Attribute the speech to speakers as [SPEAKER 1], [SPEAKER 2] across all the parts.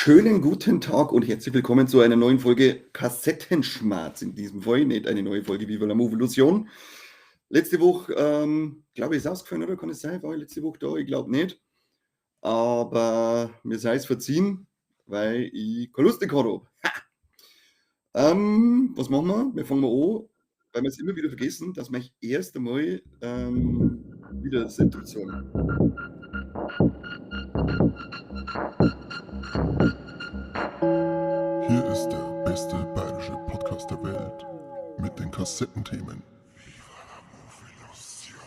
[SPEAKER 1] Schönen guten Tag und herzlich willkommen zu einer neuen Folge Kassettenschmarz. In diesem Fall nicht eine neue Folge Viva la Movolution. Letzte Woche, glaube ich, ist ausgefallen, oder? Kann es sein? War ich letzte Woche da? Ich glaube nicht. Aber mir sei es verziehen, weil ich keine Lust gehabt habe. Ha! Was machen wir? Wir fangen mal an, weil wir es immer wieder vergessen, dass wir erst einmal wieder das Intro sagen.
[SPEAKER 2] Hier ist der beste bayerische Podcast der Welt mit den Kassettenthemen. Viva la Movolution.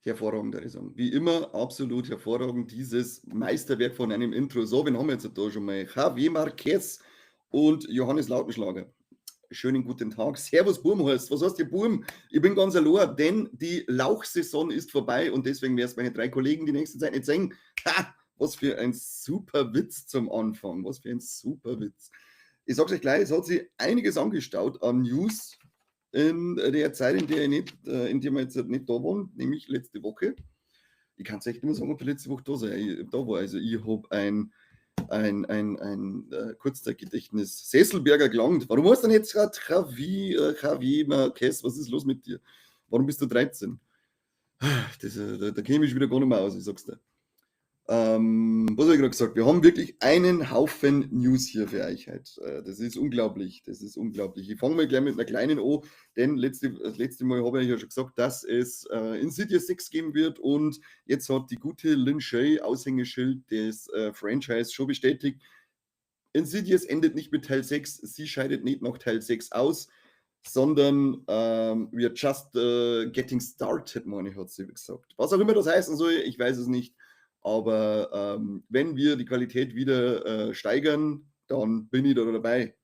[SPEAKER 1] Hervorragend, würde ich sagen. Wie immer, absolut hervorragend, dieses Meisterwerk von einem Intro. So, wen haben wir jetzt da schon mal? Javier Marquez und Johannes Lautenschlager. Schönen guten Tag. Servus, Burm heißt. Was heißt hier, Burm? Ich bin ganz allein, denn die Lauchsaison ist vorbei und deswegen werd's meine drei Kollegen die nächste Zeit nicht sehen. Ha! Was für ein super Witz zum Anfang. Was für ein super Witz. Ich sag's euch gleich, es hat sich einiges angestaut an News in der Zeit, in der ich nicht, in der wir jetzt nicht da waren, nämlich letzte Woche. Ich kann's echt nicht mehr sagen, ob ich letzte Woche da war. Also ich hab ein Kurzzeitgedächtnis. Sesselberger gelangt. Warum heißt denn jetzt grad Javi Marquez? Was ist los mit dir? Warum bist du 13? Da käme ich wieder gar nicht mehr aus, ich sag's dir. Was hab ich grad gesagt? Wir haben wirklich einen Haufen News hier für euch heute. Das ist unglaublich. Das ist unglaublich. Ich fange mal gleich mit einer kleinen an, denn das letzte Mal habe ich ja schon gesagt, dass es Insidious 6 geben wird und jetzt hat die gute Lin Shaye, Aushängeschild des Franchise, schon bestätigt, Insidious endet nicht mit Teil 6, sie scheidet nicht nach Teil 6 aus, sondern we are just getting started, meine ich, hat sie gesagt. Was auch immer das heißen soll, ich weiß es nicht. Aber wenn wir die Qualität wieder steigern, dann bin ich da dabei.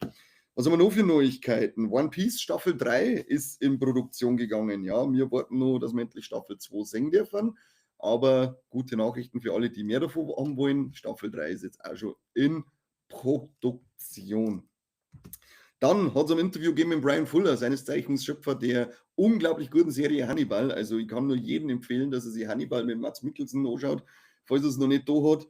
[SPEAKER 1] Was haben wir noch für Neuigkeiten? One Piece Staffel 3 ist in Produktion gegangen. Ja, wir warten noch, dass wir endlich Staffel 2 sehen dürfen. Aber gute Nachrichten für alle, die mehr davon haben wollen. Staffel 3 ist jetzt auch schon in Produktion. Dann hat es ein Interview gegeben mit Bryan Fuller, seines Zeichens Schöpfer der unglaublich guten Serie Hannibal. Also ich kann nur jedem empfehlen, dass er sich Hannibal mit Mads Mikkelsen anschaut, falls er es noch nicht da hat.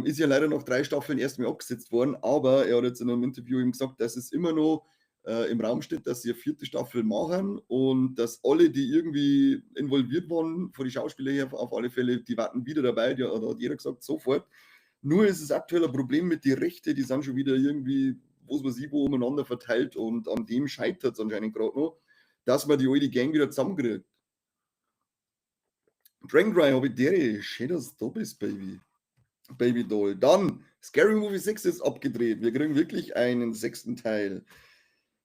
[SPEAKER 1] Ist ja leider nach 3 Staffeln erstmal abgesetzt worden, aber er hat jetzt in einem Interview ihm gesagt, dass es immer noch im Raum steht, dass sie eine 4. Staffel machen und dass alle, die irgendwie involviert waren, von den Schauspielern her auf alle Fälle, die warten wieder dabei, da hat jeder gesagt, sofort. Nur ist es aktuell ein Problem mit den Rechten, die sind schon wieder irgendwie, was weiß ich, wo umeinander verteilt und an dem scheitert es anscheinend grad noch, dass man die alte Gang wieder zusammenkriegt. Dragon Dry habe ich dere. Schön, dass du da bist, Baby. Baby Doll. Dann, Scary Movie 6 ist abgedreht. Wir kriegen wirklich einen 6. Teil.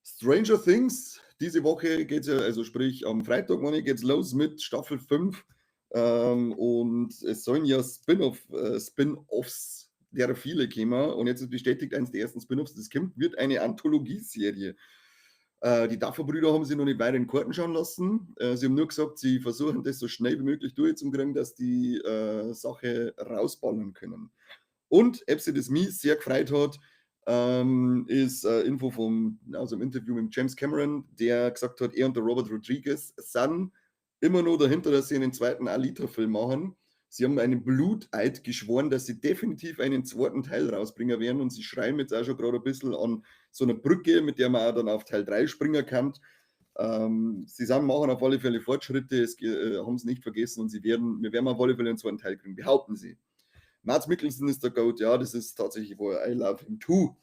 [SPEAKER 1] Stranger Things, diese Woche geht's ja, also sprich am Freitag, meine ich, geht's los mit Staffel 5. Und es sollen ja Spin-Offs derer viele kommen. Und jetzt ist bestätigt, eines der ersten Spin-Offs, das kommt, wird eine Anthologieserie. Die Duffer-Brüder haben sich noch nicht weiter in Karten schauen lassen. Sie haben nur gesagt, sie versuchen das so schnell wie möglich durchzukriegen, dass die Sache rausballern können. Und, ob sich das mich sehr gefreut hat, ist Info aus dem Interview mit James Cameron, der gesagt hat, er und der Robert Rodriguez sind immer noch dahinter, dass sie einen zweiten Alita-Film machen. Sie haben einen Bluteid geschworen, dass sie definitiv einen zweiten Teil rausbringen werden und sie schreiben jetzt auch schon gerade ein bisschen an so einer Brücke, mit der man auch dann auf Teil 3 springen kann. Sie machen auf alle Fälle Fortschritte, es haben es nicht vergessen und wir werden auf alle Fälle einen zweiten Teil kriegen, behaupten sie. Mads Mikkelsen ist der Goat, ja, das ist tatsächlich wohl I love him too.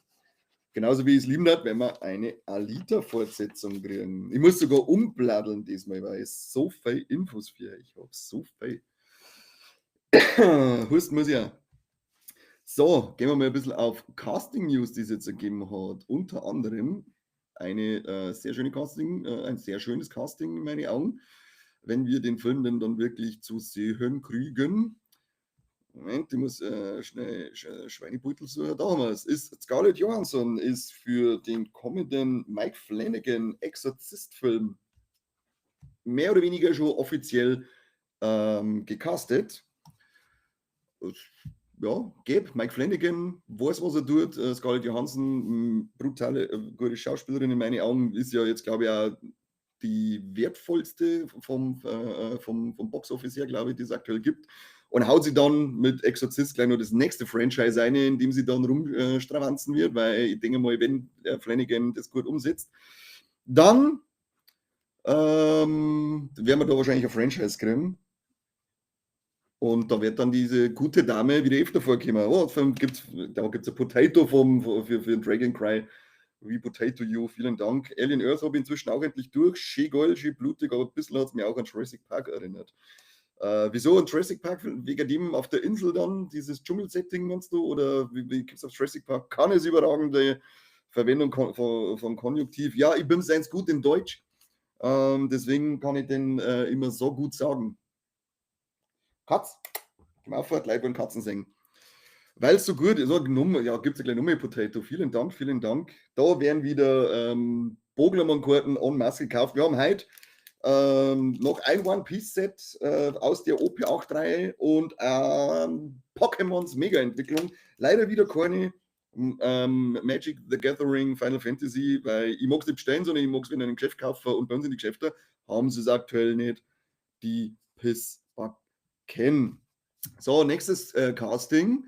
[SPEAKER 1] Genauso wie ich es lieben hat, wenn wir eine Alita-Fortsetzung kriegen. Ich muss sogar umbladdeln diesmal, weil ich so viel Infos für euch hab. So viel. Husten muss ich ja. So, gehen wir mal ein bisschen auf Casting News, die es jetzt ergeben hat. Unter anderem eine sehr schöne Casting, ein sehr schönes Casting in meinen Augen. Wenn wir den Film denn dann wirklich zu sehen kriegen. Moment, ich muss schnell Schweinebeutel suchen. Da haben wir es. Ist Scarlett Johansson ist für den kommenden Mike Flanagan Exorzist-Film mehr oder weniger schon offiziell gecastet. Ja, gäb. Mike Flanagan weiß, was er tut. Scarlett Johansson, brutale, gute Schauspielerin in meinen Augen, ist ja jetzt, glaube ich, auch die wertvollste vom Box-Office her, glaube ich, die es aktuell gibt. Und haut sie dann mit Exorzist gleich noch das nächste Franchise ein, in dem sie dann rumstravanzen wird, weil ich denke mal, wenn der Flanagan das gut umsetzt, dann werden wir da wahrscheinlich ein Franchise kriegen. Und da wird dann diese gute Dame wieder öfter vorkommen. Oh, da gibt's ein Potato für Dragon Cry. We Potato You, vielen Dank. Alien Earth habe ich inzwischen auch endlich durch. Schön geil, schön blutig, aber ein bisschen hat's mich auch an Jurassic Park erinnert. Wieso an Jurassic Park? Wegen dem auf der Insel dann, dieses Dschungelsetting, meinst du? Oder wie gibt's auf Jurassic Park? Kann es überragende Verwendung von Konjunktiv. Ja, ich bin seins gut in Deutsch. Deswegen kann ich den immer so gut sagen. Katz, komm auf, gleich beim Katzen singen. Weil es so gut ist, oh, Nummer, ja, gibt's ja gleich Nummer Potato. Vielen Dank, vielen Dank. Da werden wieder Boglermann-Karten en masse gekauft. Wir haben heute noch ein One-Piece-Set aus der OP8-Reihe und Pokémons Mega-Entwicklung. Leider wieder keine Magic the Gathering, Final Fantasy, weil ich mag's nicht bestellen, sondern ich mag's wieder in einem Geschäft kaufen und bei uns in die Geschäfte haben sie es aktuell nicht. Die Pissbacken. So, nächstes Casting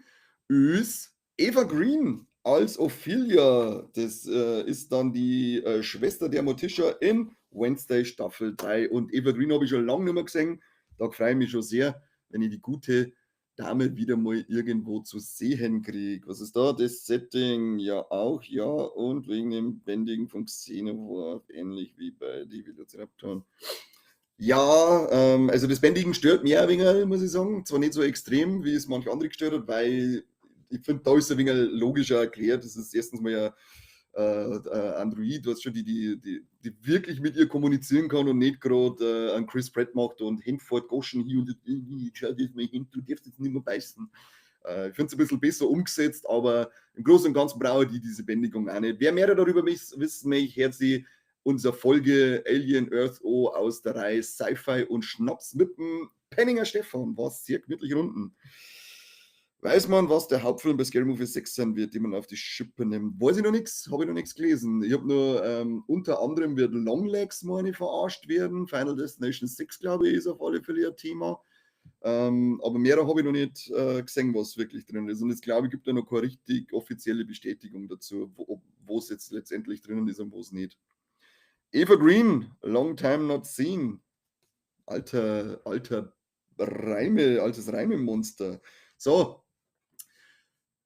[SPEAKER 1] ist Eva Green als Ophelia. Das ist dann die Schwester der Morticia in Wednesday Staffel 3. Und Eva Green habe ich schon lange nicht mehr gesehen. Da freue ich mich schon sehr, wenn ich die gute Dame wieder mal irgendwo zu sehen kriege. Was ist da? Das Setting ja auch, ja. Und wegen dem Bändigen von Xenomorph, ähnlich wie bei die Velociraptoren. Ja, also das Bändigen stört mich auch ein wenig, muss ich sagen. Zwar nicht so extrem, wie es manche andere gestört hat, weil ich finde, da ist es ein wenig logischer erklärt. Das ist erstens mal ja Android, was schon die wirklich mit ihr kommunizieren kann und nicht grad einen Chris Pratt macht und hinfährt, Goschen hier und ich schau dir mal hin, du darfst jetzt nicht mehr beißen. Ich find's ein bisschen besser umgesetzt, aber im Großen und Ganzen brauche ich diese Bändigung auch nicht. Wer mehr darüber wissen möchte, hört sich unsere Folge Alien Earth O aus der Reihe Sci-Fi und Schnaps mit dem Penninger Stefan. War sehr gemütlich runden. Weiß man, was der Hauptfilm bei Scary Movie 6 sein wird, den man auf die Schippe nimmt? Weiß ich noch nix, hab ich noch nix gelesen. Ich hab nur, unter anderem wird Longlegs meine verarscht werden. Final Destination 6, glaube ich, ist auf alle Fälle ein Thema. Aber mehr hab ich noch nicht gesehen, was wirklich drin ist. Und es, glaube ich, gibt da noch keine richtig offizielle Bestätigung dazu, wo es jetzt letztendlich drinnen ist und wo es nicht. Eva Green, long time not seen. Alter, alter Reime, altes Reimemonster. So.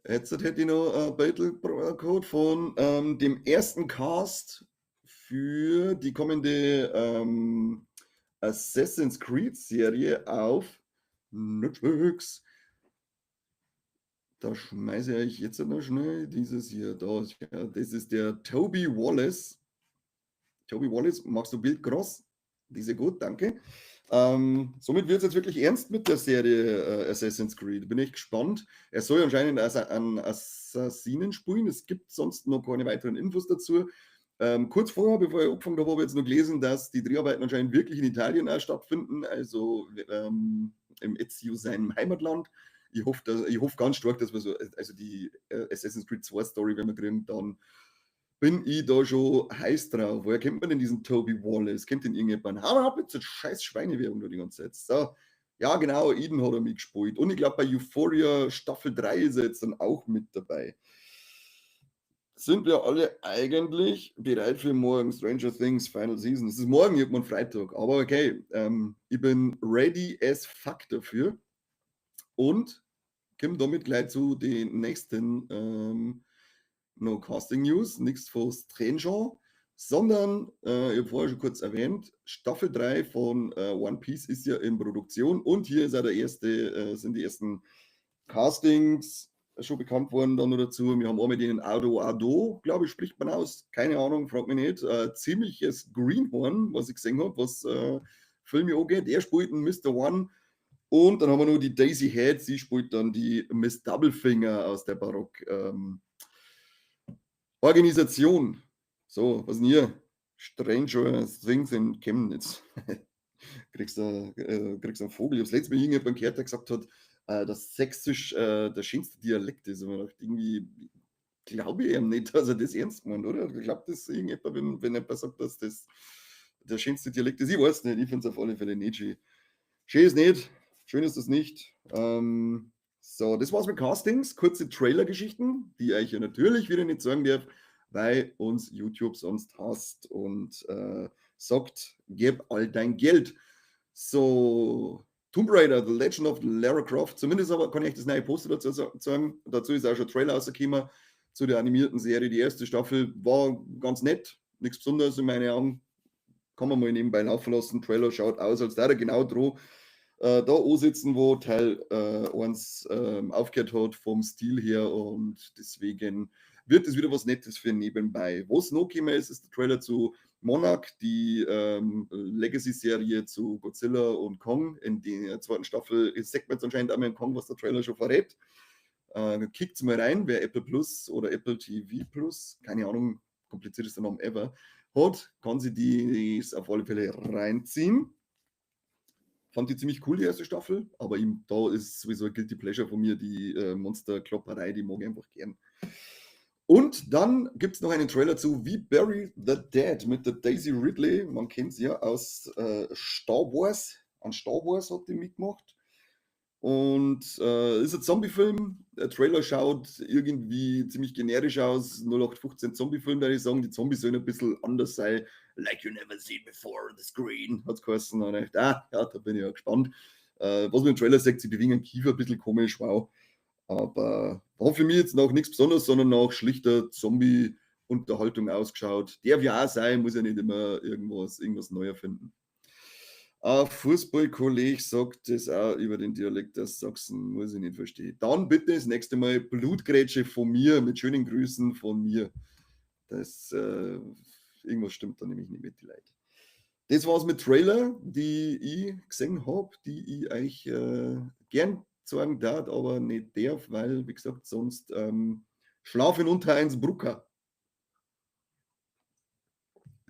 [SPEAKER 1] Jetzt hätte ich noch ein Battle-Code von dem ersten Cast für die kommende Assassin's Creed Serie auf Netflix. Da schmeiße ich jetzt noch schnell dieses hier. Da, ja, das ist der Toby Wallace. Toby Wallace, machst du Bild groß? Diese gut, danke. Somit wird's jetzt wirklich ernst mit der Serie Assassin's Creed. Bin ich gespannt. Er soll anscheinend an Assassinen spielen. Es gibt sonst noch keine weiteren Infos dazu. Kurz vorher, bevor ich angefangen habe, habe ich jetzt noch gelesen, dass die Dreharbeiten anscheinend wirklich in Italien auch stattfinden, also im Ezio seinem Heimatland. Ich hoffe ganz stark, dass wir so, also die Assassin's Creed 2 Story, wenn wir kriegen, dann bin ich da schon heiß drauf. Woher kennt man denn diesen Toby Wallace? Kennt den irgendjemand? Aber hab jetzt so scheiß Schweinewerbung da die ganze Zeit. So. Ja, genau, Eden hat er mitgespielt. Und ich glaub, bei Euphoria Staffel 3 ist er jetzt dann auch mit dabei. Sind wir alle eigentlich bereit für morgen? Stranger Things Final Season. Es ist morgen irgendwann Freitag, aber okay. Ich bin ready as fuck dafür. Und komme damit gleich zu den nächsten No Casting News, nichts von Stranger, sondern, ich hab vorher schon kurz erwähnt, Staffel 3 von One Piece ist ja in Produktion und hier ist auch der erste, sind die ersten Castings schon bekannt worden dann noch dazu. Wir haben auch mit denen Ado Ado, glaube ich, spricht man aus, keine Ahnung, fragt mich nicht. Ziemliches Greenhorn, was ich gesehen hab, was Filme angeht. Er spielt einen Mister One und dann haben wir noch die Daisy Head, sie spielt dann die Miss Doublefinger aus der Barock Organisation. So, was denn hier? Stranger Things in Chemnitz. Kriegst du einen Vogel. Ich hab's letztes Mal irgendjemand gehört, der gesagt hat, dass Sächsisch der schönste Dialekt ist. Und man dachte, irgendwie glaube ich ihm nicht, dass er das ernst meint, oder? Glaubt das irgendjemand, wenn jemand sagt, dass das der schönste Dialekt ist. Ich weiß nicht, ich finde es auf alle Fälle nicht schön. Schön ist nicht, schön ist das nicht. So, das war's mit Castings, kurze Trailer-Geschichten, die ich euch ja natürlich wieder nicht sagen darf, weil uns YouTube sonst hasst und sagt, gib all dein Geld. So, Tomb Raider, The Legend of Lara Croft, zumindest aber kann ich euch das neue Poster dazu sagen. Dazu ist auch schon ein Trailer rausgekommen zu der animierten Serie. Die erste Staffel war ganz nett, nichts Besonderes in meinen Augen. Kann man mal nebenbei laufen lassen. Trailer schaut aus, als da er genau da ansitzen, wo Teil 1 aufgehört hat vom Stil her, und deswegen wird es wieder was Nettes für nebenbei. Was noch gekommen ist, ist der Trailer zu Monarch, die Legacy-Serie zu Godzilla und Kong. In der zweiten Staffel sagt man jetzt anscheinend auch mal in Kong, was der Trailer schon verrät. Kickt's mal rein, wer Apple Plus oder Apple TV Plus, keine Ahnung, kompliziertester Name ever, hat, kann sich die auf alle Fälle reinziehen. Fand die ziemlich cool, die erste Staffel, aber eben da ist sowieso ein Guilty Pleasure von mir, die Monsterklopperei, die mag ich einfach gern. Und dann gibt's noch einen Trailer zu We Bury the Dead mit der Daisy Ridley. Man kennt sie ja aus Star Wars. An Star Wars hat die mitgemacht. Und ist ein Zombie-Film. Der Trailer schaut irgendwie ziemlich generisch aus. 0815 Zombie-Film, da ich sagen, die Zombies sollen ein bisschen anders sein. Like you never seen before on the screen, hat's geheißen. Und ich dachte, ah, ja, da bin ich ja gespannt. Was man im Trailer sagt, sie bewegen den Kiefer ein bisschen komisch, wow. Aber war für mich jetzt noch nichts Besonderes, sondern nach schlichter Zombie-Unterhaltung ausgeschaut. Darf ja auch sein, muss ja nicht immer irgendwas neu erfinden. Ein Fußballkollege sagt das auch über den Dialekt der Sachsen, muss ich nicht verstehen. Dann bitte das nächste Mal Blutgrätsche von mir, mit schönen Grüßen von mir. Irgendwas stimmt da nämlich nicht mit den Leuten. Das war's mit Trailer, die ich gesehen hab, die ich euch gern zeigen darf, aber nicht darf, weil, wie gesagt, sonst schlafe ich unter eins Brucker.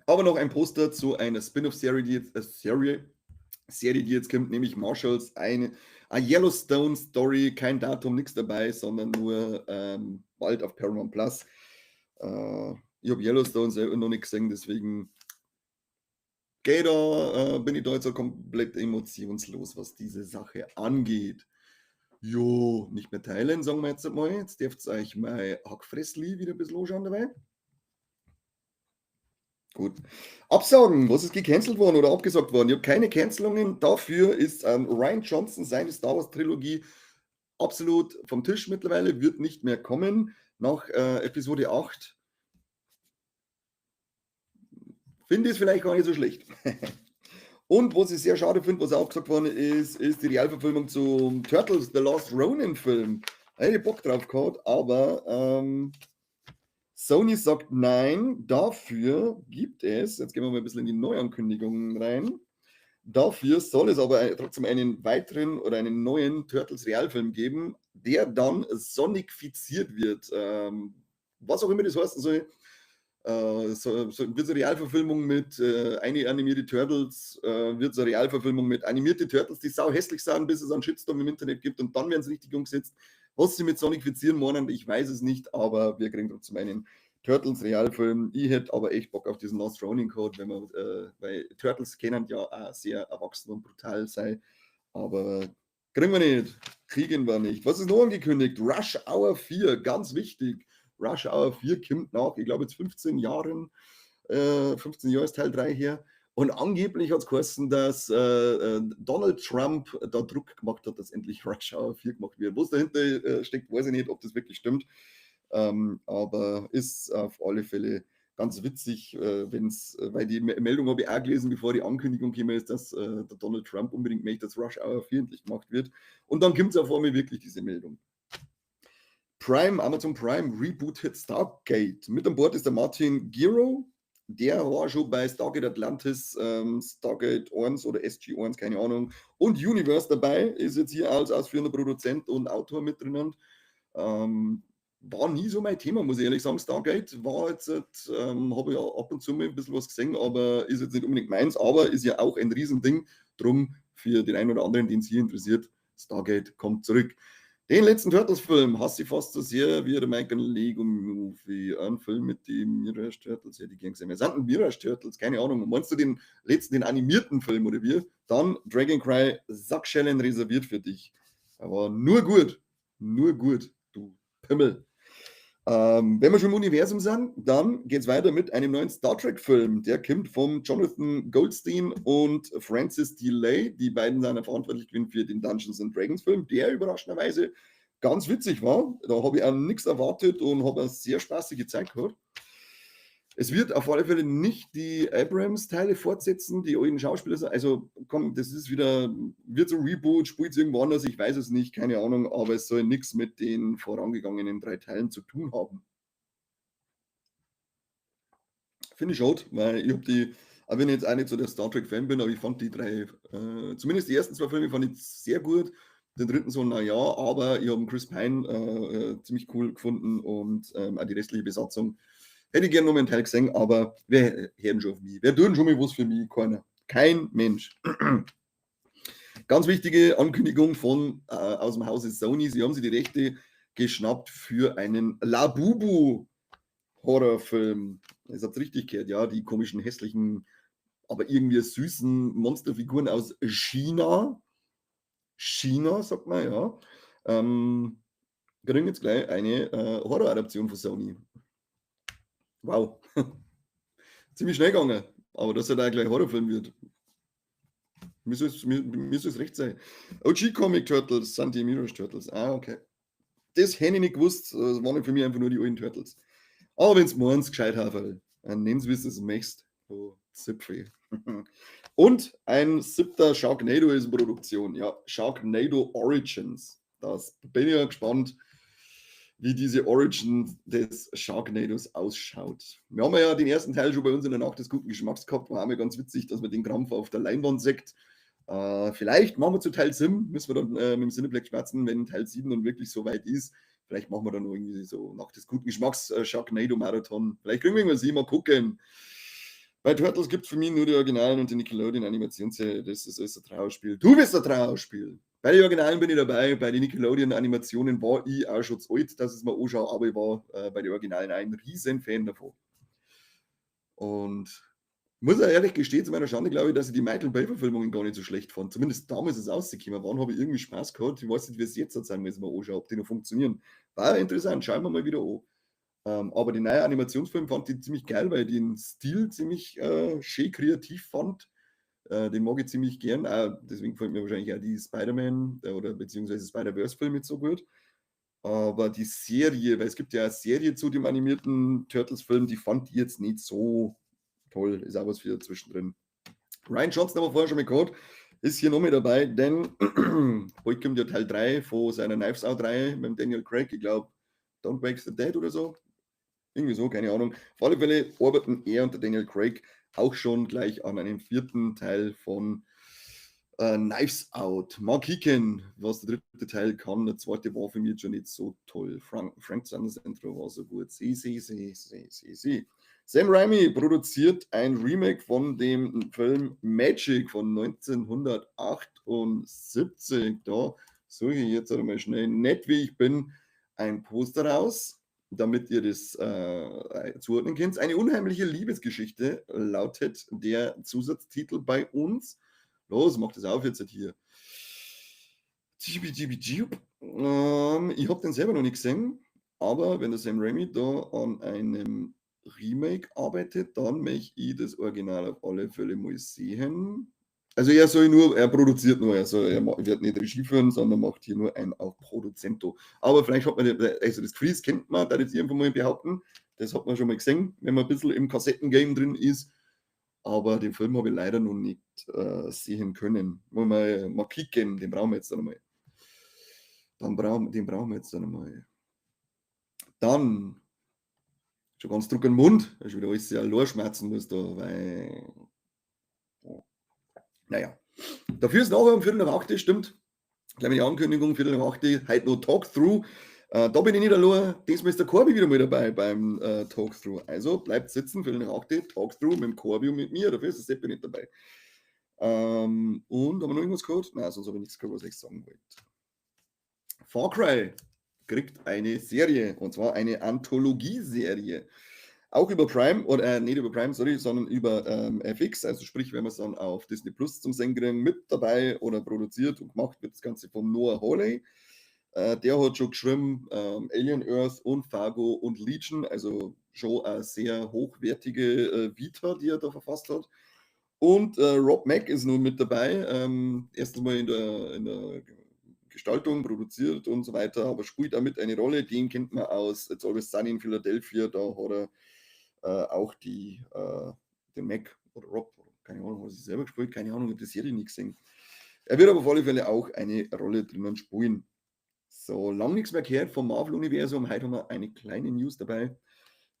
[SPEAKER 1] Aber noch ein Poster zu einer Spin-off-Serie, die jetzt Serie, die jetzt kommt, nämlich Marshals, eine Yellowstone Story, kein Datum, nix dabei, sondern nur bald auf Paramount Plus. Ich hab Yellowstone selber noch nicht gesehen, deswegen bin ich da jetzt auch komplett emotionslos, was diese Sache angeht. Jo, nicht mehr teilen, sagen wir jetzt einmal. Jetzt dürft ihr euch mein Hackfressli wieder ein bisschen anschauen dabei. Gut. Absagen, was ist gecancelt worden oder abgesagt worden? Ich hab keine Cancelungen. Dafür ist Rian Johnson, seine Star Wars Trilogie, absolut vom Tisch mittlerweile, wird nicht mehr kommen. Nach Episode 8. Finde ich es vielleicht gar nicht so schlecht. Und was ich sehr schade finde, was auch gesagt worden ist, ist die Realverfilmung zum Turtles, The Last Ronin Film. Da hätte ich Bock drauf gehabt, aber Sony sagt nein, dafür gibt es, jetzt gehen wir mal ein bisschen in die Neuankündigungen rein, dafür soll es aber trotzdem einen weiteren oder einen neuen Turtles Realfilm geben, der dann sonicfiziert wird. Was auch immer das heißen soll. So, wird es eine Realverfilmung mit eine animierte Turtles, wird es eine Realverfilmung mit animierte Turtles, die sau hässlich sind, bis es einen Shitstorm im Internet gibt und dann werden sie richtig umgesetzt. Was sie mit Sonicfizieren meinen, ich weiß es nicht, aber wir kriegen trotzdem einen Turtles Realfilm. Ich hätte aber echt Bock auf diesen Last Ronin Code, weil Turtles können ja auch sehr erwachsen und brutal sein, aber kriegen wir nicht, kriegen wir nicht. Was ist noch angekündigt? Rush Hour 4, ganz wichtig. Rush Hour 4 kommt nach, ich glaube jetzt 15 Jahren, 15 Jahre ist Teil 3 her. Und angeblich hat's geheißen, dass Donald Trump da Druck gemacht hat, dass endlich Rush Hour 4 gemacht wird. Was dahinter steckt, weiß ich nicht, ob das wirklich stimmt. Aber ist auf alle Fälle ganz witzig, weil die Meldung habe ich auch gelesen, bevor die Ankündigung gekommen ist, dass der Donald Trump unbedingt möchte, dass Rush Hour 4 endlich gemacht wird. Und dann kommt's auf einmal wirklich diese Meldung. Amazon Prime rebootet Stargate. Mit an Bord ist der Martin Gero. Der war schon bei Stargate Atlantis, Stargate 1 oder SG1, keine Ahnung, und Universe dabei, ist jetzt hier als ausführender Produzent und Autor mit drinnen. War nie so mein Thema, muss ich ehrlich sagen. Stargate war jetzt, habe ich ja ab und zu mal ein bisschen was gesehen, aber ist jetzt nicht unbedingt meins, aber ist ja auch ein Riesending. Drum für den einen oder anderen, den es hier interessiert, Stargate kommt zurück. Den letzten Turtles-Film hasse ich fast so sehr wie der Michael Lego Movie. Ein Film mit den Mirage Turtles, hätte ich gern gesehen. Wer sind denn Mirage Turtles? Keine Ahnung. Meinst du den letzten, den animierten Film oder wie? Dann Dragon Cry Sackschellen reserviert für dich. Aber nur gut. Nur gut, du Pimmel. Wenn wir schon im Universum sind, dann geht es weiter mit einem neuen Star Trek-Film. Der kommt von Jonathan Goldstein und Francis Delay. Die beiden sind verantwortlich für den Dungeons and Dragons Film, der überraschenderweise ganz witzig war. Da habe ich auch nichts erwartet und habe eine sehr spaßige Zeit gehabt. Es wird auf alle Fälle nicht die Abrams-Teile fortsetzen, die alten Schauspieler. Also, komm, das ist wieder, wird so ein Reboot, spielt es irgendwo anders, ich weiß es nicht, keine Ahnung, aber es soll nichts mit den vorangegangenen 3 Teilen zu tun haben. Finde ich schade, weil ich habe die, auch wenn ich jetzt auch nicht so der Star Trek-Fan bin, aber ich fand die 3, zumindest die ersten 2 Filme fand ich sehr gut. Den dritten so, naja, aber ich habe Chris Pine ziemlich cool gefunden und auch die restliche Besatzung. Hätte ich gerne noch mal einen Teil gesehen, aber wer hört schon auf mich? Wer tut schon mal was für mich? Keiner. Kein Mensch. Ganz wichtige Ankündigung von aus dem Hause Sony. Sie haben sich die Rechte geschnappt für einen Labubu-Horrorfilm. Das habt ihr richtig gehört, ja, die komischen, hässlichen, aber irgendwie süßen Monsterfiguren aus China. China, sagt man, ja. Kriegen jetzt gleich eine Horroradaption von Sony. Wow. Ziemlich schnell gegangen, aber dass er da gleich Horrorfilm wird. Mir soll es recht sein. OG Comic Turtles sind die Mirage Turtles. Ah, okay. Das hätte ich nicht gewusst. Das waren für mich einfach nur die alten Turtles. Aber wenn es meinst, gescheit Haferl, dann nenn's, wie du es möchtest. Oh, Zipfel. Und ein 7. Sharknado ist in Produktion. Ja, Sharknado Origins. Das bin ich ja gespannt, wie diese Origin des Sharknados ausschaut. Wir haben ja den ersten Teil schon bei uns in der Nacht des guten Geschmacks gehabt. War einmal ganz witzig, dass man den Krampf auf der Leinwand sieht. Vielleicht machen wir zu Teil 7, müssen wir dann mit dem Cineplex schmerzen, wenn Teil 7 dann wirklich so weit ist. Vielleicht machen wir dann irgendwie so Nacht des guten Geschmacks Sharknado Marathon. Vielleicht kriegen wir irgendwas hin, mal gucken. Bei Turtles gibt es für mich nur die Originalen und die Nickelodeon Animationsserie. Das ist alles ein Trauerspiel. Du bist ein Trauerspiel. Bei den Originalen bin ich dabei, bei den Nickelodeon-Animationen war ich auch schon zu alt, dass ich es mir anschaue, aber ich war bei den Originalen ein riesen Fan davon. Und muss auch ehrlich gestehen, zu meiner Schande glaube ich, dass ich die Michael Bay-Verfilmungen gar nicht so schlecht fand. Zumindest damals ist es rausgekommen. Wann habe ich irgendwie Spaß gehabt? Ich weiß nicht, wie es jetzt sein, wenn ich es mir anschaue, ob die noch funktionieren. War interessant, schauen wir mal wieder an. Aber den neuen Animationsfilm fand ich ziemlich geil, weil ich den Stil ziemlich schön kreativ fand. Den mag ich ziemlich gern. Auch deswegen gefällt mir wahrscheinlich auch die Spider-Man oder beziehungsweise Spider-Verse-Filme so gut. Aber die Serie, weil es gibt ja eine Serie zu dem animierten Turtles-Film, die fand ich jetzt nicht so toll. Ist auch was für zwischendrin. Rian Johnson haben wir vorher schon mal gehabt, ist hier noch mit dabei, denn heute kommt ja Teil 3 von seiner Knives Out-Reihe mit dem Daniel Craig. Ich glaube, Don't Wake the Dead oder so. Irgendwie so, keine Ahnung. Auf alle Fälle arbeiten er und der Daniel Craig auch schon gleich an einem 4. Teil von Knives Out. Mark Hicken, was der 3. Teil kann, der 2. war für mich schon nicht so toll. Frank Sanders Intro war so gut. Sie, sie, sie, sie, sie, sie. Sam Raimi produziert ein Remake von dem Film Magic von 1978. Da suche ich jetzt einmal schnell, nett wie ich bin, ein Poster raus, damit ihr das zuordnen könnt. Eine unheimliche Liebesgeschichte lautet der Zusatztitel bei uns. Los, macht das auf jetzt hier. Ich habe den selber noch nicht gesehen, aber wenn der Sam Raimi da an einem Remake arbeitet, dann möchte ich das Original auf alle Fälle mal sehen. Also er soll nur, er produziert nur, er wird nicht Regie führen, sondern macht hier nur ein auf Produzento. Aber vielleicht hat man, also das Freeze kennt man, da jetzt irgendwo mal behaupten, das hat man schon mal gesehen, wenn man ein bisschen im Kassettengame drin ist. Aber den Film habe ich leider noch nicht sehen können. Wollen wir mal kicken, den brauchen wir jetzt dann einmal. Den brauchen wir jetzt dann einmal. Dann, schon ganz druck im Mund, weil schon wieder alles sehr schmerzen muss da, weil. Naja, dafür ist nachher um 8:15, stimmt. Gleich die Ankündigung, 8:15, heute noch Talk-Through. Da bin ich nicht allein, diesmal ist der Corby wieder mal dabei beim Talk-Through. Also bleibt sitzen, 8:15, Talk-Through mit dem Corby und mit mir, dafür ist der Seppi nicht dabei. Und haben wir noch irgendwas gehört? Nein, sonst habe ich nichts gehört, was ich sagen wollte. Far Cry kriegt eine Serie, und zwar eine Anthologieserie. Auch über Prime, oder nicht über Prime, sorry, sondern über FX, also sprich, wenn wir es dann auf Disney Plus zum Sehen kriegen, mit dabei oder produziert und gemacht wird das Ganze von Noah Hawley. Der hat schon geschrieben Alien Earth und Fargo und Legion, also schon eine sehr hochwertige Vita, die er da verfasst hat. Und Rob Mack ist nun mit dabei, erstens mal in der Gestaltung, produziert und so weiter, aber spielt auch mit eine Rolle. Den kennt man aus It's Always Sunny in Philadelphia, da hat er auch den Mac oder Rob, keine Ahnung, was er selber gespielt, keine Ahnung, ich habe die Serie nie gesehen. Er wird aber auf alle Fälle auch eine Rolle drinnen spielen. So, lang nichts mehr gehört vom Marvel-Universum. Heute haben wir eine kleine News dabei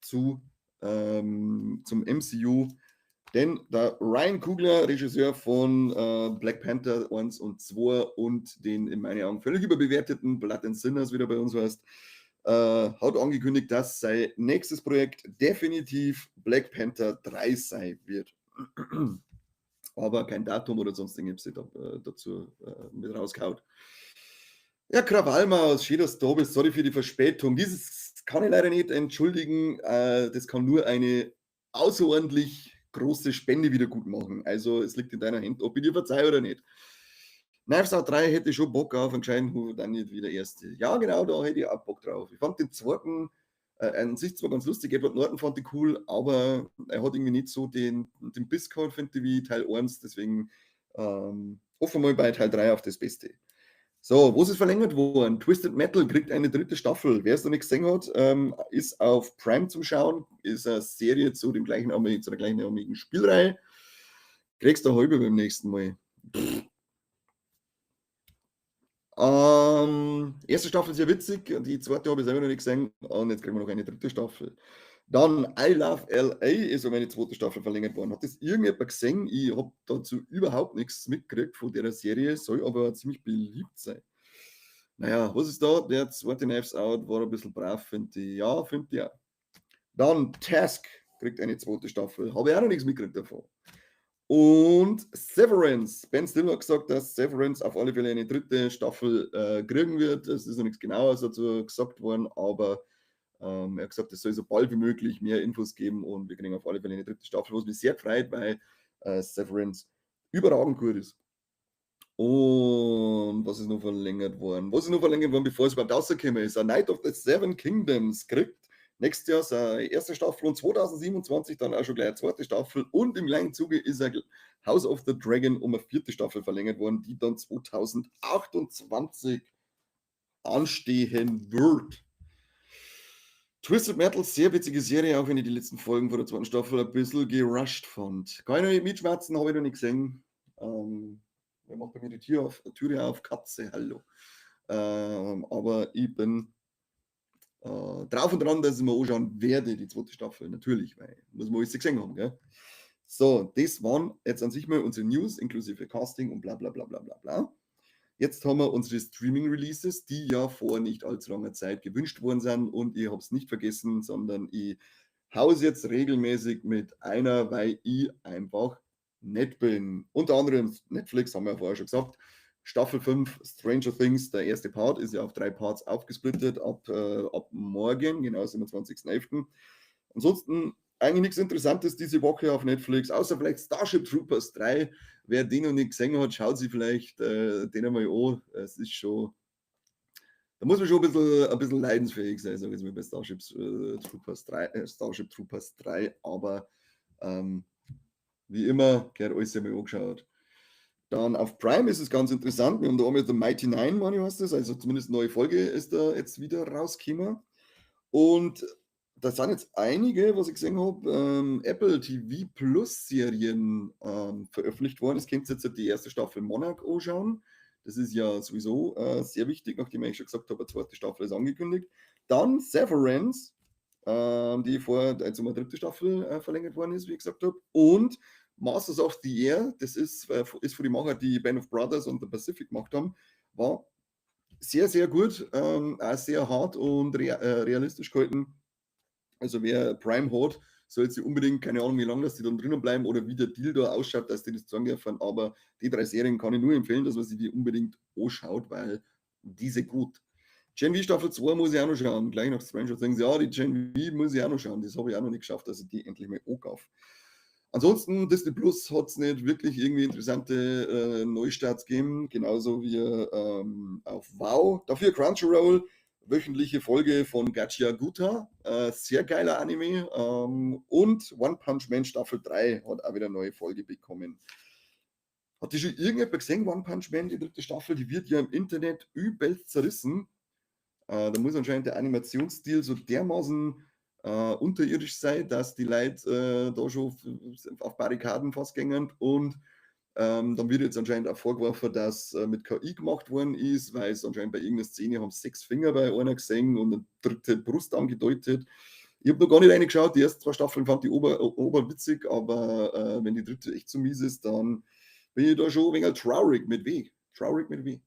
[SPEAKER 1] zum MCU. Denn der Ryan Coogler, Regisseur von Black Panther 1 und 2 und den in meinen Augen völlig überbewerteten Blood and Sinners, wie der bei uns heißt, hat angekündigt, dass sein nächstes Projekt definitiv Black Panther 3 sein wird. Aber kein Datum oder sonst irgendwas dazu mit rausgehauen. Ja, Krawallmaus, schön, dass du da bist. Sorry für die Verspätung. Dieses kann ich leider nicht entschuldigen. Das kann nur eine außerordentlich große Spende wieder gut machen. Also es liegt in deiner Hand, ob ich dir verzeihe oder nicht. Knives Out 3 hätte ich schon Bock auf, anscheinend dann nicht wie der erste. Ja, genau, da hätte ich auch Bock drauf. Ich fand den zweiten an sich zwar ganz lustig, Edward Norton fand ich cool, aber er hat irgendwie nicht so den Biss gehabt, finde ich, wie Teil 1. Deswegen hoffen wir mal bei Teil 3 auf das Beste. So, wo ist es verlängert worden? Twisted Metal kriegt eine dritte Staffel. Wer es noch nicht gesehen hat, ist auf Prime zum Schauen. Ist eine Serie zu der gleichnamigen Spielreihe. Kriegst du eine halbe beim nächsten Mal. Erste Staffel sehr witzig, die zweite habe ich selber noch nicht gesehen und jetzt kriegen wir noch eine dritte Staffel. Dann I Love LA ist um eine zweite Staffel verlängert worden. Hat das irgendjemand gesehen? Ich habe dazu überhaupt nichts mitgekriegt von der Serie, soll aber ziemlich beliebt sein. Naja, was ist da? Der zweite Knives Out war ein bisschen brav, finde ich. Ja, finde ich auch. Dann Task kriegt eine zweite Staffel. Habe ich auch noch nichts mitgekriegt davon. Und Severance. Ben Stiller hat gesagt, dass Severance auf alle Fälle eine dritte Staffel kriegen wird. Es ist noch nichts Genaues dazu gesagt worden, aber er hat gesagt, es soll so bald wie möglich mehr Infos geben und wir kriegen auf alle Fälle eine dritte Staffel, was mich sehr freut, weil Severance überragend gut ist. Und was ist noch verlängert worden? Was ist noch verlängert worden, bevor es überhaupt rausgekommen ist? A Knight of the Seven Kingdoms kriegt nächstes Jahr seine erste Staffel und 2027 dann auch schon gleich eine zweite Staffel. Und im gleichen Zuge ist er House of the Dragon um eine vierte Staffel verlängert worden, die dann 2028 anstehen wird. Twisted Metal, sehr witzige Serie, auch wenn ich die letzten Folgen von der zweiten Staffel ein bisschen gerusht fand. Kann ich noch nicht mitschwätzen, habe ich noch nicht gesehen. Wer macht bei mir die Tür auf? Türe auf? Katze, hallo. Aber ich bin drauf und dran, dass ich mir anschauen werde, die zweite Staffel, natürlich, weil muss man alles gesehen haben. Gell? So, das waren jetzt an sich mal unsere News, inklusive Casting und bla bla bla bla bla bla. Jetzt haben wir unsere Streaming-Releases, die ja vor nicht allzu langer Zeit gewünscht worden sind, und ich habe es nicht vergessen, sondern ich hau's jetzt regelmäßig mit einer, weil ich einfach nett bin. Unter anderem Netflix, haben wir ja vorher schon gesagt. Staffel 5 Stranger Things, der erste Part ist ja auf drei Parts aufgesplittet ab morgen, genau, 27.11. Ansonsten eigentlich nichts Interessantes diese Woche auf Netflix, außer vielleicht Starship Troopers 3. Wer den noch nicht gesehen hat, schaut sich vielleicht den einmal an. Es ist schon, da muss man schon ein bisschen leidensfähig sein, sage ich jetzt mal, bei Starship Troopers 3, aber wie immer gehört alles einmal angeschaut. Dann auf Prime ist es ganz interessant. Wir haben da einmal The Mighty Nein, meine ich, heißt das. Also zumindest eine neue Folge ist da jetzt wieder rausgekommen. Und da sind jetzt einige, was ich gesehen habe, Apple TV Plus Serien veröffentlicht worden. Es könnt jetzt die erste Staffel Monarch anschauen. Das ist ja sowieso sehr wichtig, nachdem ich schon gesagt habe, eine zweite Staffel ist angekündigt. Dann Severance, die vor, also um eine dritte Staffel verlängert worden ist, wie ich gesagt habe. Und Masters of the Air, das ist von den Macher, die Band of Brothers und The Pacific gemacht haben, war sehr, sehr gut, auch sehr hart und realistisch gehalten. Also wer Prime hat, soll sich unbedingt, keine Ahnung, wie lange dass die dann drinnen bleiben oder wie der Deal da ausschaut, dass die das zeigen dürfen, aber die drei Serien kann ich nur empfehlen, dass man sich die unbedingt anschaut, weil diese gut. Gen V Staffel 2 muss ich auch noch schauen. Gleich nach Stranger Things. Ja, die Gen V muss ich auch noch schauen. Das habe ich auch noch nicht geschafft, dass ich die endlich mal ankaufe. Ansonsten, Disney Plus hat es nicht wirklich irgendwie interessante Neustarts gegeben, genauso wie auf Wow. Dafür Crunchyroll, wöchentliche Folge von Gachiakuta, sehr geiler Anime. Und One Punch Man Staffel 3 hat auch wieder eine neue Folge bekommen. Hat die schon irgendjemand gesehen, One Punch Man, die dritte Staffel? Die wird ja im Internet übelst zerrissen. Da muss anscheinend der Animationsstil so dermaßen unterirdisch sein, dass die Leute da schon auf Barrikaden fast gängen, und dann wird jetzt anscheinend auch vorgeworfen, dass mit KI gemacht worden ist, weil es anscheinend bei irgendeiner Szene haben sechs Finger bei einer gesehen und eine dritte Brust angedeutet. Ich habe noch gar nicht reingeschaut, die ersten zwei Staffeln fand ich oberwitzig, aber wenn die dritte echt zu mies ist, dann bin ich da schon ein wenig traurig mit W. Traurig mit W.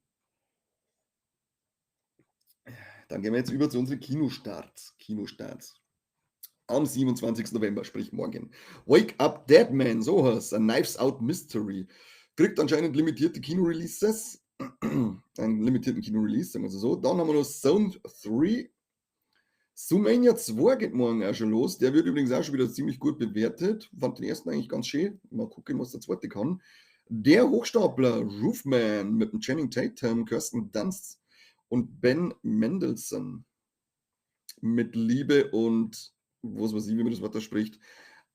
[SPEAKER 1] Dann gehen wir jetzt über zu unseren Kinostarts. Kinostarts. Am 27. November, sprich morgen. Wake Up Dead Man, so heißt A Knives Out Mystery. Kriegt anscheinend limitierte Kino-Releases. Einen limitierten Kino-Release, sagen wir so. Dann haben wir noch Zone 3. Zoomania 2 geht morgen auch schon los. Der wird übrigens auch schon wieder ziemlich gut bewertet. Fand den ersten eigentlich ganz schön. Mal gucken, was der zweite kann. Der Hochstapler Roofman mit dem Channing Tatum, Kirsten Dunst und Ben Mendelsohn. Mit Liebe und was weiß ich, wie man das Wort da spricht.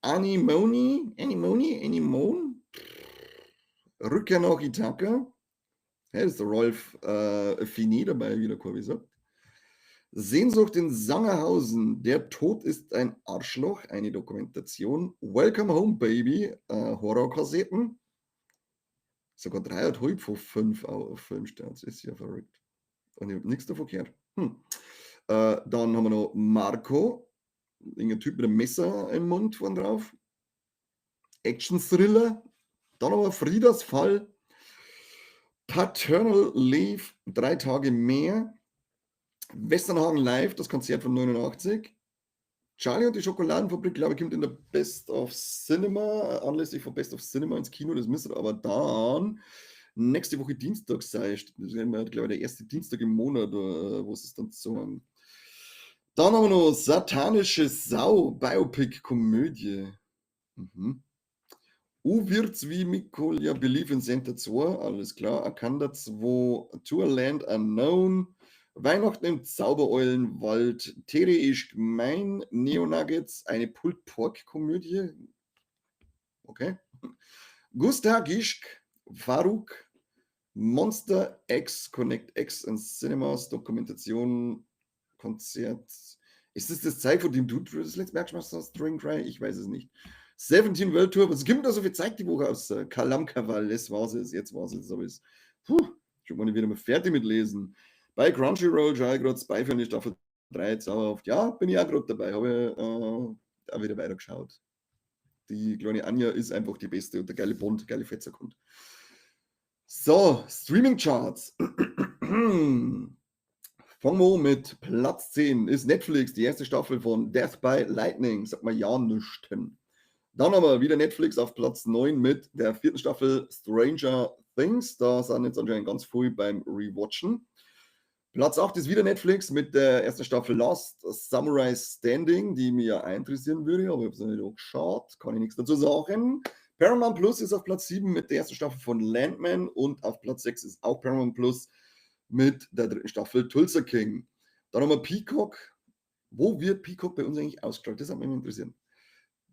[SPEAKER 1] Anemone, Anemone, Anemone. Rückkehr nach Ithaka. Ja, ist der Ralph Fiennes dabei, wie der Corby sagt. Sehnsucht in Sangerhausen. Der Tod ist ein Arschloch. Eine Dokumentation. Welcome Home Baby. Horrorkassetten. Sogar 3,5 von 5 auf Filmstarts. Ist ja verrückt. Und ich habe nichts davon gehört. Dann haben wir noch Marco. Irgendein Typ mit einem Messer im Mund vorn drauf. Action-Thriller. Dann haben wir Friedas Fall. Paternal Leave. 3 Tage mehr. Westernhagen Live, das Konzert von 89. Charlie und die Schokoladenfabrik, glaube ich, kommt in der Best of Cinema, anlässlich von Best of Cinema ins Kino. Das müsste aber dann nächste Woche Dienstag sein. Das ist immer, glaube ich, der erste Dienstag im Monat, wo es dann so. Dann haben wir noch Satanische Sau, Biopic-Komödie. U wird's wie Mikolia Believe in Santa 2, alles klar. Akanda 2, To a Land Unknown, Weihnachten im Zaubereulenwald, Tere isch gmein, Neo Nuggets, eine Pulled Pork Komödie. Okay. Gustagh Ishq, Farooq, Monsta X, Connect X in Cinemas, Dokumentation, Konzert. Ist das das Zeug, von dem du das letzte Mal geschmissen hast, String Cry? Ich weiß es nicht. 17 World Tour, was gibt da so viel Zeug die Woche aus? Kalamkaval, das war's es, jetzt war's es, aber es. Puh, schon mal wieder mal fertig mit Lesen. Bei Crunchyroll schaue ich gerade Spy Family Staffel 3 zauberhaft. Ja, bin ich auch gerade dabei, habe ich auch wieder weitergeschaut. Die kleine Anja ist einfach die beste und der geile Bond, geile Fetzer kommt. So, Streaming Charts. Fangen wir an mit Platz 10 ist Netflix, die erste Staffel von Death by Lightning. Sagt man ja nichts. Dann haben wir wieder Netflix auf Platz 9 mit der vierten Staffel Stranger Things. Da sind jetzt anscheinend ganz früh beim Rewatchen. Platz 8 ist wieder Netflix mit der ersten Staffel Last Samurai Standing, die mir ja interessieren würde, aber ich habe es noch nicht geschaut, kann ich nichts dazu sagen. Paramount Plus ist auf Platz 7 mit der ersten Staffel von Landman und auf Platz 6 ist auch Paramount Plus mit der dritten Staffel Tulsa King. Dann haben wir Peacock. Wo wird Peacock bei uns eigentlich ausgestrahlt? Das hat mich interessieren.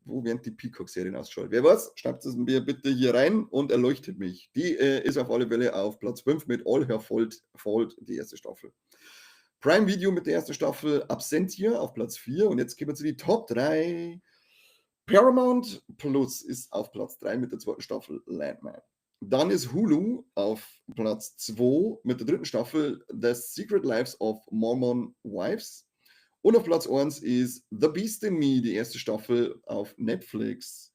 [SPEAKER 1] Wo werden die Peacock-Serien ausgestrahlt? Wer weiß, schreibt es mir bitte hier rein und erleuchtet mich. Die ist auf alle Fälle auf Platz 5 mit All Her Fault, die erste Staffel. Prime Video mit der ersten Staffel Absentia auf Platz 4. Und jetzt gehen wir zu die Top 3. Paramount Plus ist auf Platz 3 mit der zweiten Staffel Landman. Dann ist Hulu auf Platz 2 mit der dritten Staffel The Secret Lives of Mormon Wives. Und auf Platz 1 ist The Beast in Me, die erste Staffel auf Netflix.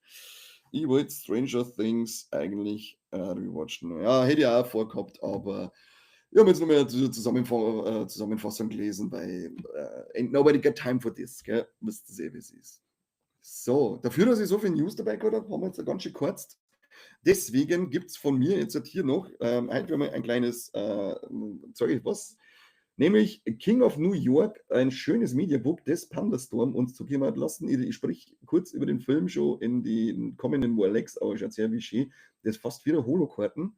[SPEAKER 1] Ich wollte Stranger Things eigentlich rewatchen. Ja, hätte ich auch vorgehabt, aber ich habe jetzt noch mal die Zusammenfassung gelesen, weil ain't nobody got time for this, gell? Wisst ihr eh, wie es ist. So, dafür, dass ich so viel News dabei gehabt habe, haben wir jetzt ganz schön kurz. Deswegen gibt es von mir jetzt hier noch heute mal ein kleines, zeige ich was. Nämlich King of New York, ein schönes Mediabook des Pandastorm uns zukommen hat lassen. Ich sprich kurz über den Film schon in den kommenden Warlex, aber schaut sehr wie schön. Das ist fast wieder Holokarten,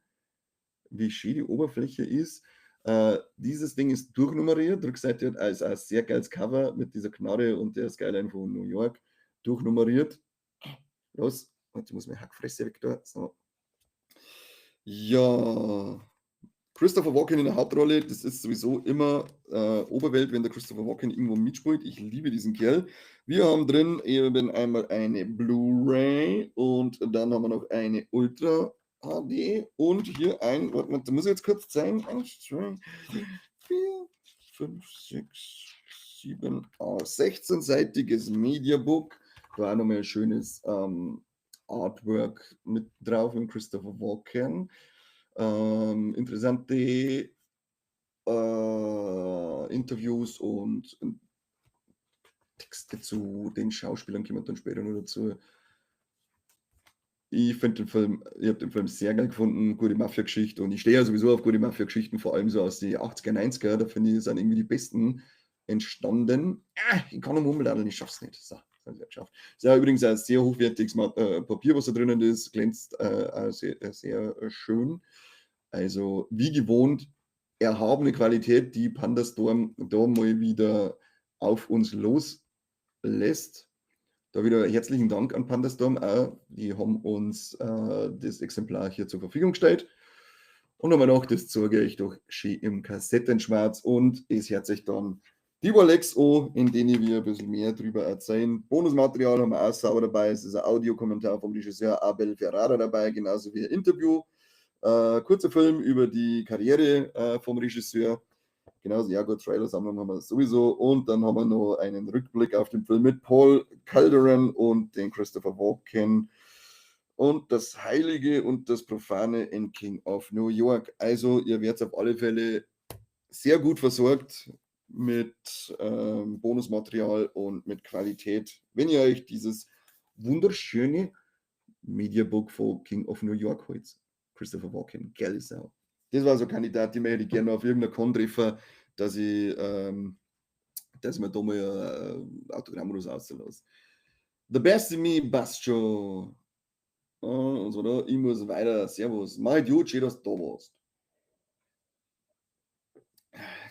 [SPEAKER 1] wie schön die Oberfläche ist. Dieses Ding ist durchnummeriert. Rückseite hat also ein sehr geiles Cover mit dieser Knarre und der Skyline von New York durchnummeriert. Los, jetzt muss meine Hackfresse weg da. So. Ja, Christopher Walken in der Hauptrolle, das ist sowieso immer Oberwelt, wenn der Christopher Walken irgendwo mitspielt. Ich liebe diesen Kerl. Wir haben drin eben einmal eine Blu-ray und dann haben wir noch eine Ultra HD und hier ein, warte mal, da muss ich jetzt kurz zeigen. 1, 2, 4, 5, 6, 7, 8, 16-seitiges Mediabook. Da auch nochmal ein schönes Artwork mit drauf von Christopher Walken. Interessante Interviews und Texte zu den Schauspielern kommen dann später noch dazu. Ich finde den Film, ich habe den Film sehr geil gefunden, gute Mafia-Geschichte, und ich stehe ja sowieso auf gute Mafia-Geschichten, vor allem so aus den 80er, 90er, da finde ich, sind irgendwie die besten entstanden. Ah, ich kann nur umladen, ich schaff's nicht. So, das hab ich ja geschafft. Ist ja übrigens ein sehr hochwertiges Papier, was da drinnen ist, glänzt sehr, sehr schön. Also, wie gewohnt, erhabene Qualität, die Pandastorm da mal wieder auf uns loslässt. Da wieder herzlichen Dank an Pandastorm auch. Die haben uns das Exemplar hier zur Verfügung gestellt. Und nochmal noch, das zeige ich doch schön im Kassettenschwarz und es hört sich dann die Rolex an, in denen wir ein bisschen mehr drüber erzählen. Bonusmaterial haben wir auch sauber dabei. Es ist ein Audiokommentar vom Regisseur Abel Ferrara dabei, genauso wie ein Interview. Kurzer Film über die Karriere vom Regisseur. Genauso, ja gut, Trailer-Sammlung haben wir sowieso. Und dann haben wir noch einen Rückblick auf den Film mit Paul Calderon und den Christopher Walken. Und das Heilige und das Profane in King of New York. Also, ihr werdet auf alle Fälle sehr gut versorgt mit Bonusmaterial und mit Qualität, wenn ihr euch dieses wunderschöne Mediabook von King of New York holt. Christopher Walken, geile Sau. Das war so ein Kandidat, die möchte ich gerne auf irgendeiner Con treffen, dass ich mir da mal ein Autogramm oder so auszulasse. The Best in Me passt schon. Und so, da. Ich muss weiter. Servus. Mach Idiot, schön, dass du da warst.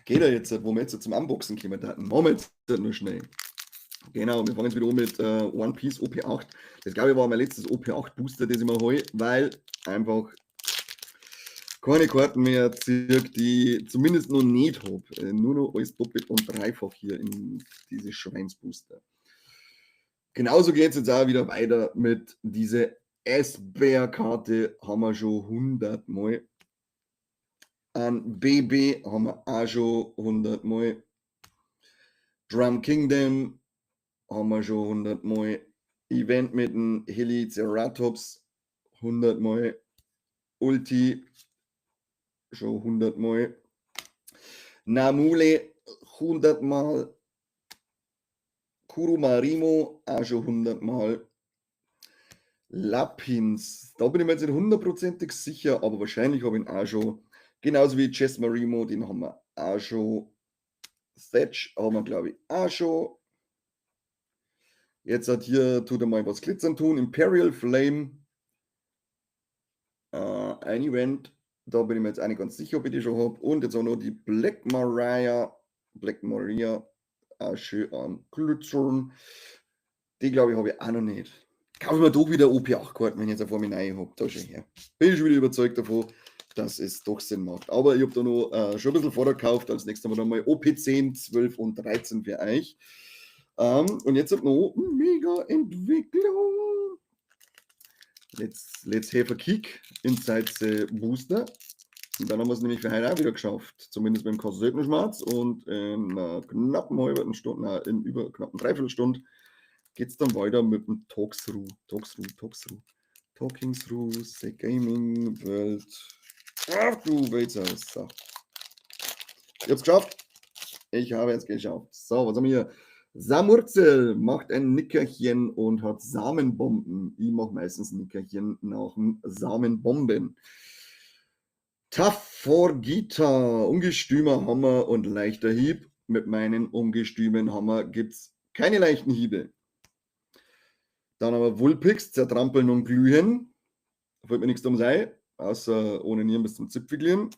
[SPEAKER 1] Geht ja jetzt, wo wir jetzt zum Unboxen kommen, da machen wir jetzt nur schnell. Genau, wir fangen jetzt wieder an mit One Piece OP8. Das, glaube ich, war mein letztes OP8 Booster, das ich mir hole, weil einfach keine Karten mehr zirk, die ich zumindest noch nicht hab. Nur noch alles doppelt und dreifach hier in diese Schweinsbooster. Genauso geht's jetzt auch wieder weiter mit dieser S-Bär-Karte, haben wir schon 100 Mal. An BB haben wir auch schon 100 Mal. Drum Kingdom haben wir schon 100 Mal. Event mit dem Heliceratops 100 Mal. Ulti schon 100 Mal. Namule 100 Mal. Kurumarimo auch schon 100 Mal. Lapins, da bin ich mir jetzt nicht hundertprozentig sicher, aber wahrscheinlich habe ich ihn auch schon. Genauso wie Chess Marimo, den haben wir auch schon. Thatch haben wir, glaube ich, auch schon. Jetzt hat hier, tut er mal was glitzern tun. Imperial Flame. Ein Event. Da bin ich mir jetzt auch nicht ganz sicher, ob ich die schon hab. Und jetzt auch noch die Black Maria. Black Maria. Auch schön am Glitzern. Die, glaube ich, habe ich auch noch nicht. Kaufe ich mir doch wieder OP8-Karten, wenn ich jetzt vor mir rein hab. Da schon her. Bin ich schon wieder überzeugt davon, dass es doch Sinn macht. Aber ich hab da noch schon ein bisschen vorgekauft. Als nächstes haben wir nochmal OP10, 12 und 13 für euch. Und jetzt hat noch mega Entwicklung. Let's have a kick inside the Booster. Und dann haben wir es nämlich für heute auch wieder geschafft. Zumindest beim Kassettenschmarz. Und in einer knappen halben Stunde, nein, in über knappen Dreiviertelstunde geht's dann weiter mit dem Talkthrough. Talkthrough, Talkthrough. Talking Through the Gaming World. Ach du Welthaus. So. Ich hab's geschafft. Ich habe es geschafft. So, was haben wir hier? Samurzel macht ein Nickerchen und hat Samenbomben. Ich mach meistens Nickerchen nach dem Samenbomben. Tough for Guitar, ungestümer Hammer und leichter Hieb. Mit meinen ungestümen Hammer gibt es keine leichten Hiebe. Dann haben wir Vulpix, zertrampeln und glühen. Da fällt mir nichts dumm sein, außer ohne Nieren bis zum Zipfel glühen.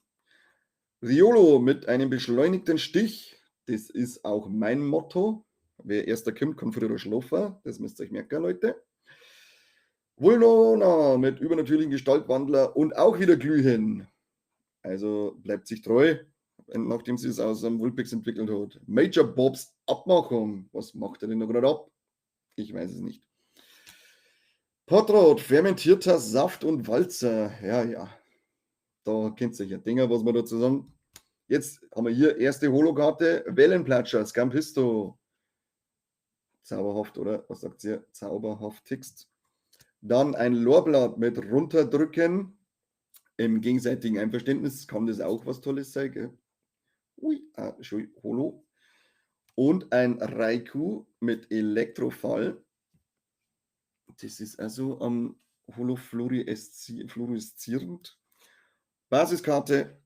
[SPEAKER 1] Riolo mit einem beschleunigten Stich. Das ist auch mein Motto. Wer erster kommt, kann früher schlafen. Das müsst ihr euch merken, Leute. Vulnona mit übernatürlichen Gestaltwandler und auch wieder glühen. Also bleibt sich treu, nachdem sie es aus einem Vulpix entwickelt hat. Major Bobs Abmachung. Was macht er denn da gerade ab? Ich weiß es nicht. Potrot, fermentierter Saft und Walzer. Ja, ja. Da kennt sich ja Dinger, was man dazu sagen. Jetzt haben wir hier erste Holokarte, Wellenplatscher, Scampisto. Zauberhaft, oder? Was sagt ihr? Zauberhaftigst. Dann ein Lorbblatt mit runterdrücken. Im gegenseitigen Einverständnis kann das auch was Tolles sein, gell? Ui, ah, schön, Holo. Und ein Raikou mit Elektrofall. Das ist also am holofluoreszierend. Basiskarte.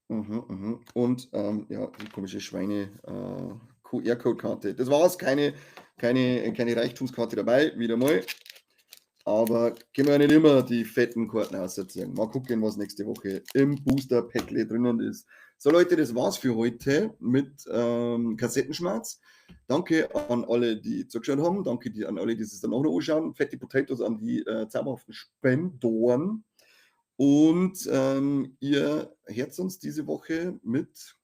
[SPEAKER 1] Und ja, die komische Schweine QR-Code-Karte. Das war's, keine Reichtumskarte dabei, wieder mal. Aber können wir ja nicht immer die fetten Karten ausziehen. Mal gucken, was nächste Woche im Booster-Päckle drinnen ist. So Leute, das war's für heute mit Kassettenschmerz. Danke an alle, die zugeschaut haben. Danke an alle, die es dann auch noch anschauen. Fette Potatoes an die zauberhaften Spendoren. Und ihr hört uns diese Woche mit.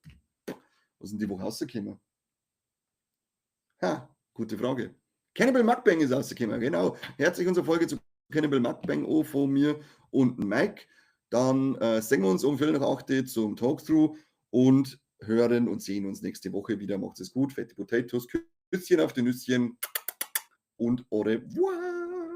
[SPEAKER 1] Was ist denn die Woche rausgekommen? Ha, gute Frage. Cannibal Mukbang ist rausgekommen, genau. Herzlich unsere Folge zu Cannibal Mukbang an von mir und Mike. Dann sehen wir uns um 8:15 zum Talkthrough und hören und sehen uns nächste Woche wieder. Macht es gut, fette Potatoes, Küsschen auf die Nüsschen und au revoir.